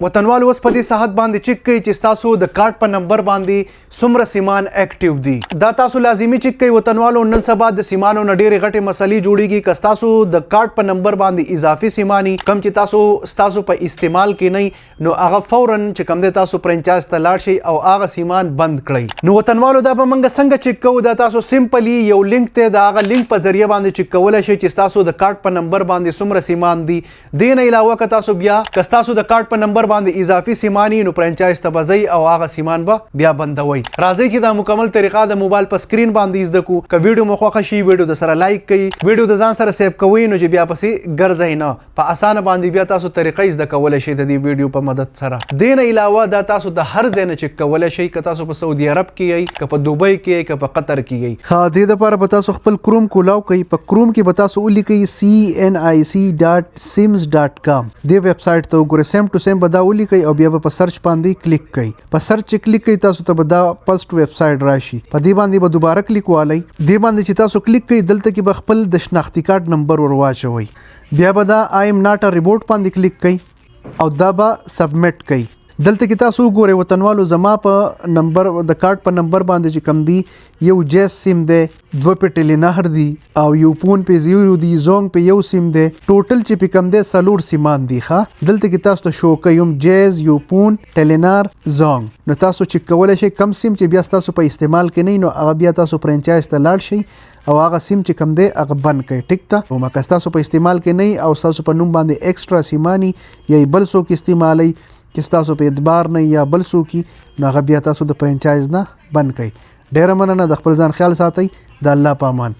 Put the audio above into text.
وطنوال، اوس په دې ساعت باندې چک کړئ چې تاسو د کارت په نمبر باندې څومره سیمان اکټیو دي. دا تاسو لازمي چک کړئ وطنوالو. نن سبا د سیمانو نه ډېرې غټې مسلې جوړیږي. که تاسو د کارت په نمبر باندې اضافي سیمانی کم چې تاسو په استعمال کې نه، نو هغه فورا چې کم دی تاسو فرانچایز ته لاړ شئ او هغه سیمان بند کړئ. نو وطنوالو، دا به موږ څنګه چک کوو؟ دا تاسو سمپلی یو لینک ته، دا هغه لینک په ذریعہ باندې چک کولای شئ چې تاسو د کارت په نمبر باندې څومره سیمان دي. دین علاوه که تاسو د کارت په نمبر باندې اضافي سیمانی، نو فرانچایز ته به ځئ او هغه سیمان به بیا بندوئ. راځئ چې دا مکمل طریقه د موبایل په سکرین باندې زده کو. که ویډیو مو خوښه شي، ویډیو د سره لایک کړئ، ویډیو د ځان سره سیو کوئ، نو چې بیا پسې ګرځئ نه، په اسانه باندې بیا تاسو طریقه زده کولای شئ د دې ویډیو په مدد سره. دین علاوه دا تاسو د هر ځای نه چک کولای شئ، که تاسو په سعودي عرب کې یئ، که په دوبۍ کې یئ، که په قطر کې یئ. ها، دې لپاره به تاسو خپل کروم کولاو کوي. په کروم کې به تاسو ولیکئ cnic.sims.com. دې ویب سټ ته وګورئ. سیم ټو سیم به دا ولیکئ او بیا به په سرچ باندې کلیک کړئ. په سرچ چې کلیک کړئ، تاسو ته به دا فرست ویب سټ راشي. په دې باندې به دوباره کلیک والئ. دې باندې چې تاسو کلیک کړئ، دلته کې به خپل د شناختي کارت نمبر ورواچوئ. بیا به دا "I am not a robot" باندې کلیک کړئ او دا به سبمټ کړئ. دلته کې تاسو وګورئ وطنوالو، زما په نمبر، د کارت په نمبر باندې چې کم دی، یو جیز سیم دی، دوه په ټیلینهر دی او یو پون په زیرو دی، زونګ په یو سیم دی. ټوټل چې په کم دی څلور سیمان دی. ښه، دلته کې تاسو ته شو کوي جیز، یو پون، ټیلینار، زونګ. نو تاسو چې کولای شئ، کم سیم چې بیا تاسو په استعمال کې نه، نو هغه بیا تاسو فرانچایز ته لاړ شئ او هغه سیم چې کم دی هغه بند کړئ. ټیک ته او مکه تاسو په استعمال کې نه او تاسو په نوم باندې ایکسټرا سیمانی یا بل څوک استعمالي چې تاسو په اعتبار نه یا بل څوک، نو هغه بیا تاسو د فرانچایز نه بند کړئ. ډیره مننه، د خپل ځان خیال ساتئ، د الله په امان.